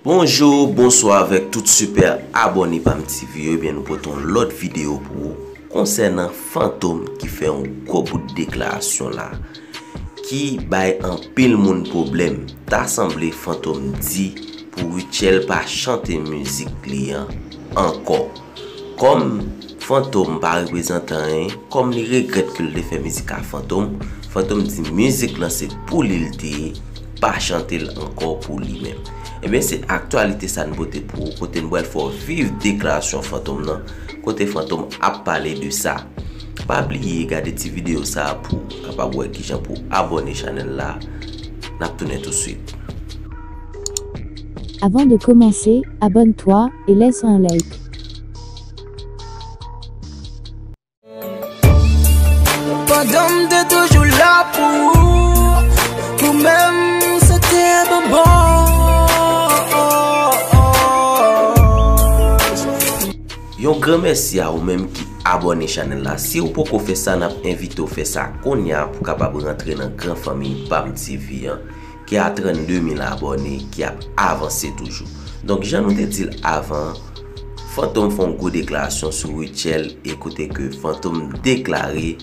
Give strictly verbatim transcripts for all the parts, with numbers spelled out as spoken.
Bonjou, bonswa avèk tout sipè abòne Pam T V yo. Ebyen, nou pote yon lòt videyo pou ou konsènan Fantom ki fè yon gwo bout deklarasyon la ki bay anpil moun pwoblèm. Ta sanble Fantom di pou Rutshelle pa chante mizik li an ankò. Kòm Fantom pa reprezante anyen, kòm li regrèt ke l te fè mizik a Fantom, Fantom di mizik lan se pou li l te ye, pa chante l ankò pou li menm. Ebyen, se aktyalite sa n pote pou ou, kote n pral fè w viv deklarasyon Fantom nan, kote Fantom ap pale de sa. Pa bliye gade ti videyo sa a pou w kapab wè kijan pou w abòne chanèl la. N ap tounen tousuit. Avant de commencer, abonne-toi et laisse un like. Pandan m te toujou la pou ou, ou menm se te bonbon. Yon gran mèsi a ou menm ki abòne chanèl la. Si ou poko fè sa, n ap envite w fè sa kounye a pou w kapab rantre nan gran fanmi Pam T V an, ki a trannde mil abòne, ki ap avanse toujou. Donk, jan nou te di l avan, Fantom fè yon gwo deklarasyon sou Rutshelle e kote ke Fantom deklare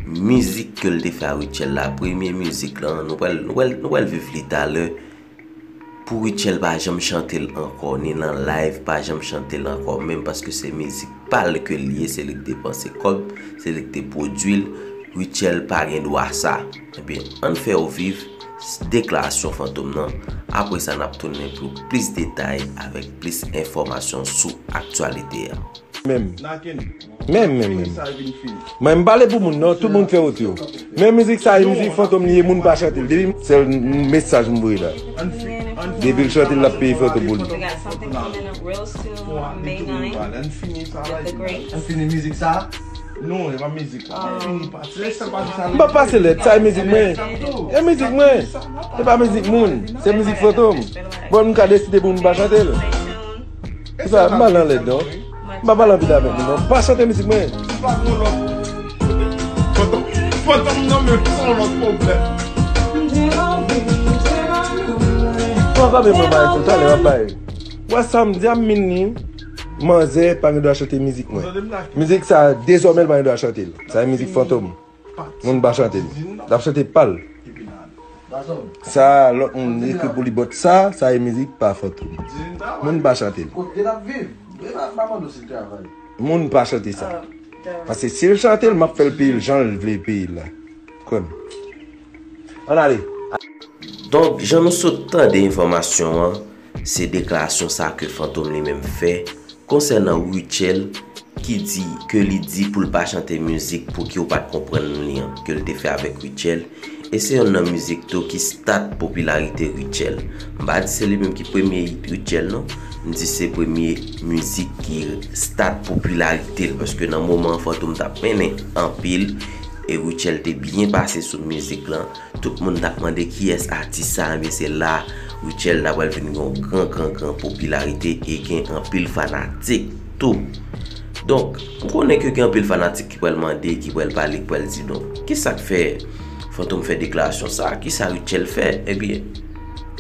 mizik ke l te fè a Rutshelle la, premye mizik lan, nou pral, nou pral, nou pral viv li talè. Pou Rutshelle pa janm chante l ankò, ni nan live, pa janm chante l ankò, menm paske se mizik pa l ke l ye, se li k depanse kòb, se li k te pwodui l, Rutshelle pa gen dwa sa. Ebyen, ann fè w viv deklarasyon Fantom nan. Apre sa, n ap tounen pou plis detay avèk plis enfòmasyon sou aktyalite a. Menm. Menm, menm, menm. Mwen m pale pou moun, non, tout moun fè wout yo. Men mizik sa, e mizik Fantom li ye, moun pa chante l. Depi sèl mesaj m voye la. Depi l chante l, l ap peye Fantom pou li. We got something coming up real soon on May ninth with the greats. Ann fini mizik sa. Non, e pa mizik la. Ann fini pati. Lè sèl pati sa. M pa pase lèt, sa e mizik mwen. E mizik mwen. Se pa mizik moun. Se mizik Fantom. Bon, m ka deside pou moun pa chante l. Se sa, m pa nan lèd non. M pa pale anpil avèk nou non. Pa chante mizik mwen. Fantom, Fantom nan men se yon lòt pwoblèm. Bon, pa menm mwen bay tou, talè w ap bay. Wè sa m di a m min li. Manzè pa gen dwa chante mizik mwen. Mizik sa, dezòmè l pa gen dwa chante l. Sa e mizik Fantom. Moun pa chante l. L ap chante pa l. Sa, lòt moun ekri pou li, but sa, sa e mizik pa Fantom. Moun pa chante l. Moun pa chante sa. Paske si l chante l, m ap fè l peye l jan l vle peye l la. Kwè m. Ann ale. Donk, jan nou sot tande enfòmasyon an, se deklarasyon sa ke Fantom li menm fè konsènan Rutshelle, ki di ke li di pou l pa chante mizik Pouki ou pa t konprann li an ke l te fè avèk Rutshelle, e se yonn nan mizik tou ki stat popilarite Rutshelle. M pa di se li menm ki premye hit Rutshelle non, m di se premye mizik ki stat popilarite l, paske nan moman an Fantom t ap mennen anpil, e Rutshelle te byen pase sou mizik lan. Tout moun t ap mande kiyès atis sa, ebyen se la Rutshelle ta pral vin yon gran, gran, gran popilarite e gen anpil fanatik tou. Donk, m konnen ke gen anpil fanatik ki pral mande, ki pral pale, ki pral di, donk, kisa k fè Fantom fè deklarasyon sa? Kisa Rutshelle fè? Ebyen,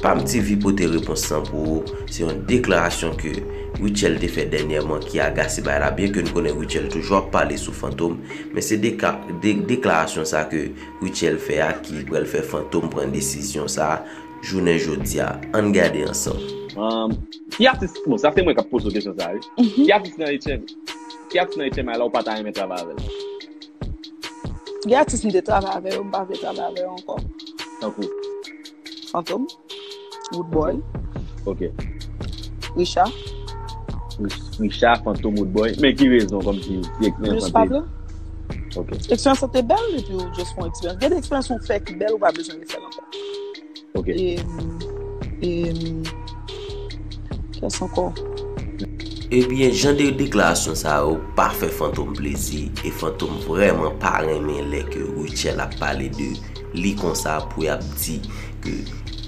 Pam T V pote repons lan pou ou. Se yon deklarasyon ke Rutshelle te fè dènyèman ki agase bagay la, byen ke n konnen Rutshelle toujou ap pale sou Fantom, men se deka-, de-, deklarasyon sa ke Rutshelle fè a ki pral fè Fantom pran desizyon sa a jounen jodi a. Ann gade ansanm. Um, ki atis, bon, sa se mwen k ap poze w kesyon sa a, wi. Mhm. Ki atis nan H M, ki atis nan H M I la ou pa ta renmen travay avè l? Gen atis m te travay avè yo, m pa vle travay avè yo ankò. Tankou? Fantom, Roodboy. Ok. Richard. Rich-, Richard, Fantom, Roodboy. Men ki rezon, kòmsi, ki eksperyans lan te? Just pa vle. Ok. Eksperyans lan te bèl, epi ou just fè yon eksperyans. Gen de eksperyans ou fè ki bèl, ou pa bezwen refè l ankò. Ok. E, e, kiyès ankò? Ebyen, jan de deklarasyon sa yo pa fè Fantom plezi, e Fantom vrèman pa renmen lè ke Rutshelle ap pale de li konsa, pou y ap di ke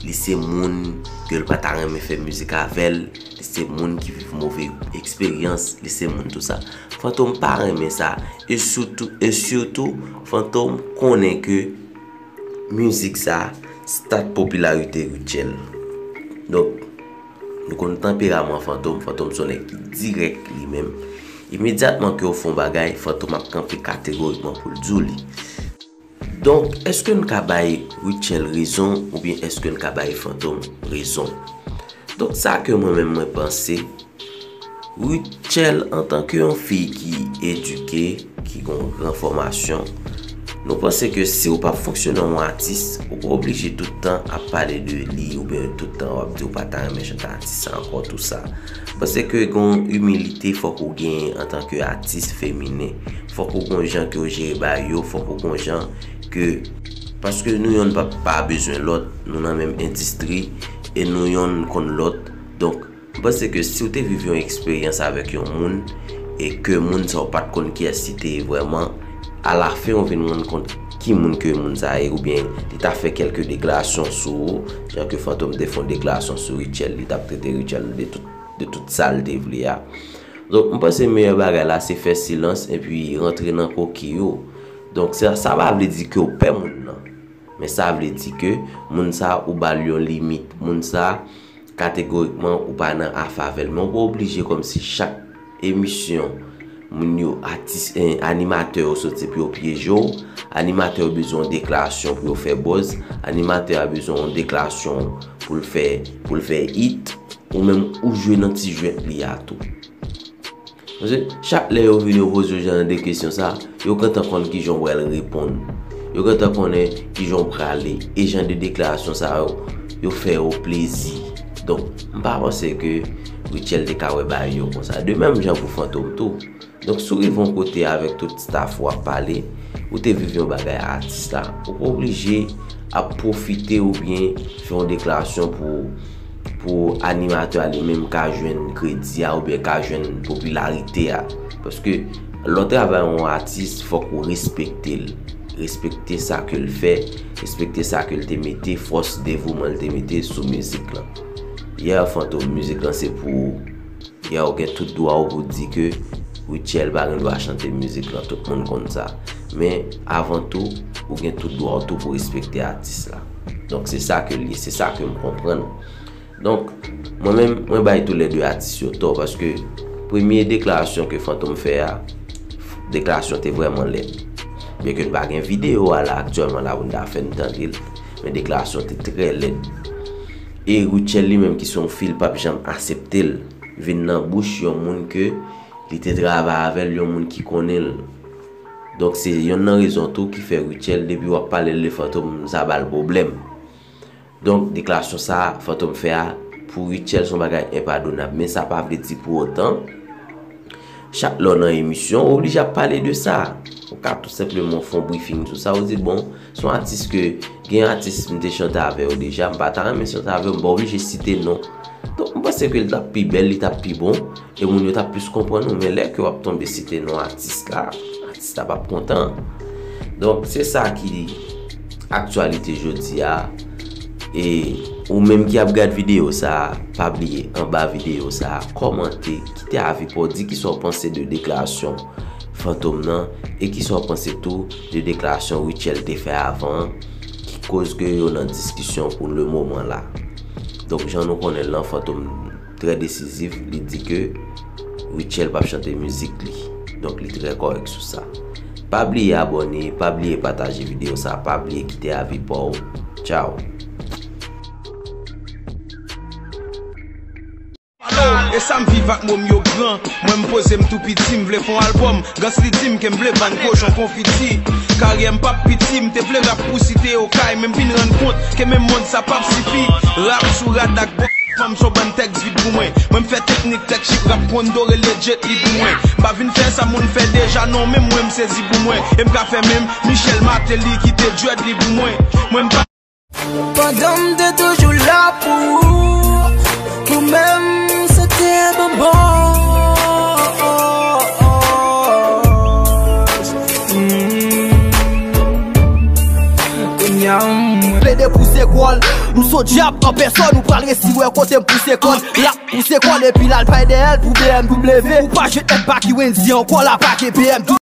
li se moun ke l pa ta renmen fè mizik avè l, li se moun ki viv move eksperyans, li se moun tou sa. Fantom pa renmen sa, e sitou, e sitou, Fantom konnen ke mizik sa stat popilarite Rutshelle. Donk, Nou konn tanperaman Fantom, Fantom se yon nèg ki dirèk li menm. Imedyatman ke w fè yon bagay, Fantom ap kanpe kategorikman pou l di w li. Donk, èske n ka bay Rutshelle rezon oubyen èske n ka bay Fantom rezon? Donk, sa ke mwen menm mwen panse, Rutshelle antanke yon fi ki edike, ki gen yon gran fòmasyon, nou panse ke si w p ap fonksyone an yon atis, ou pa oblije tout tan ap pale de li oubyen tout tan w ap di w pa ta renmen chante atis sa ankò, tou sa. Paske gen yon imilite fòk ou genyen antanke atis feminen. Fòk ou gon jan ke w jere bagay yo, fòk ou gon jan ke, paske nou yonn pa, pa bezwen lòt, nou nan menm endistri, e nou yonn konn lòt. Donk, m panse ke si w te viv yon eksperyans avèk yon moun, e ke moun sa w pa t konn kiyès li te ye vrèman, alafen w vin rann kont ki moun ke moun sa ye, oubyen li ta fè kèlke deklarasyon sou ou, jan ke Fantom te fè yon deklarasyon sou Rutshelle, li t ap trete Rutshelle de tout, de tout sa l te vle a. Donk, m panse meyè bagay la, se fè silans epi rantre nan kokiy ou. Donk, sa, sa pa vle di ke w pè moun nan. Men sa vle di ke moun sa, ou ba l yon limit. Moun sa, kategorikman, ou pa nan afè avè l. Men w pa oblije kòmsi chak emisyon, moun yo, atis, eh, animatè yo soti pou yo pyeje w. Animatè yo bezwen yon deklarasyon pou yo fè buzz. Animatè a bezwen yon deklarasyon pou l fè, pou l fè hit. Ou menm ou jwe nan ti jwèt li a tou. Paske chak lè yo vin yo poze w jan de kesyon sa, yo gentan konn kijan w pral reponn. Yo gentan konnen kijan w prale. E jan de deklarasyon sa yo, yo fè yo plezi. Donk, m pa panse ke Rutshelle te ka wè bagay yo konsa. De menm jan pou Fantom tou. Donk, si w rive yon kote avèk tout staff ou ap pale, ou te viv yon bagay a atis la, ou pa oblije ap pwofite oubyen fè yon deklarasyon pou, pou animatè a li menm ka jwenn kredi a oubyen ka jwenn popilarite a. Paske lè w travay yon atis, fòk ou respekte l. Respekte sa ke l fè, respekte sa ke l te mete, fòs, devouman l te mete sou mizik lan. Yeah, Fantom, mizik lan se pou ou. Yeah, ou gen tout dwa w pou di ke Rutshelle pa gen dwa chante mizik lan, tout moun konn sa. Men, avan tou, ou gen tout dwa w tou pou respekte atis la. Donk, se sa ke l ye, se sa ke m konprann. Donk, mwen menm, mwen bay toulède atis yo tò, paske premye deklarasyon ke Fantom fè a, deklarasyon te vrèman lèd. Byenke n pa gen videyo a la aktyèlman la pou n ta fè n tande l, men deklarasyon te trè lèd. E Rutshelle li menm ki se yon fi, l p ap janm aksepte l vin nan bouch yon moun ke li te travay avè l, yon moun ki konnen l. Donk, se yonn nan rezon tou ki fè Rutshelle, depi w ap pale l de Fantom, sa ba l pwoblèm. Donk, deklarasyon sa a Fantom fè a, pou Rutshelle, se yon bagay enpadonab. Men sa pa vle di pou otan, chak lè w nan emisyon, ou oblije ap pale de sa. Ou ka tou senpleman fè yon briefing sou sa, ou di, bon, se yon atis ke, gen atis m te chante avè yo deja, m pa ta renmen chante avè yo, m pa oblije site non. Donk, m panse ke li t ap pi bèl, li t ap pi bon, e moun yo t ap plis konprann ou, men lè ke w ap tonbe site non atis la, atis la p ap kontan. Donk, se sa ki aktyalite jodi a. E ou menm ki ap gad videyo sa a, pa bliye anba videyo sa a, kòmante, kite avi pa w, di kisa w panse de deklarasyon Fantom nan, e kisa w panse tou de deklarasyon Rutshelle te fè avan an, ki koz ke yo nan diskisyon pou le moman la. Donk, jan nou konnen l lan, Fantom trè desizif, li di ke Rutshelle p ap chante mizik li. Donk, li trè kòrèk sou sa. Pa bliye abòne, pa bliye pataje videyo sa, pa bliye kite avi pa w. Tchaw. E sa m viv ak mo m yo gran. Mwen m poze m tou piti, m vle fè yon albòm. Gans li di m ke m vle vann kochon konfiti. Karyè m p ap piti, m te vle rap pou site Okay, men m vin rann kont ke menm mond sa p ap sifi. Rap sou rad ak bò fanm, s on bann tèks vid pou mwen. Mwen m fè teknik tèks chip rap kondo rele Jet Li pou mwen. M pa vin fè sa moun fè deja non, menm mwen m sezi pou mwen. E m ka fè menm Michel Martelly kite dread li pou mwen. Mwen m pa Pandan m te toujou la pou ou, ou menm se te bonbon. Mm. Kounye a, m plede pouse kò l. M s on dyab an pèsòn, ou pral resi wè kote m pouse kò l. L ap pouse kò l epi l al bay dèyè l pou B M W. Ou pa jwenn èd pa ki Wendy ankò, l ap pake B M W.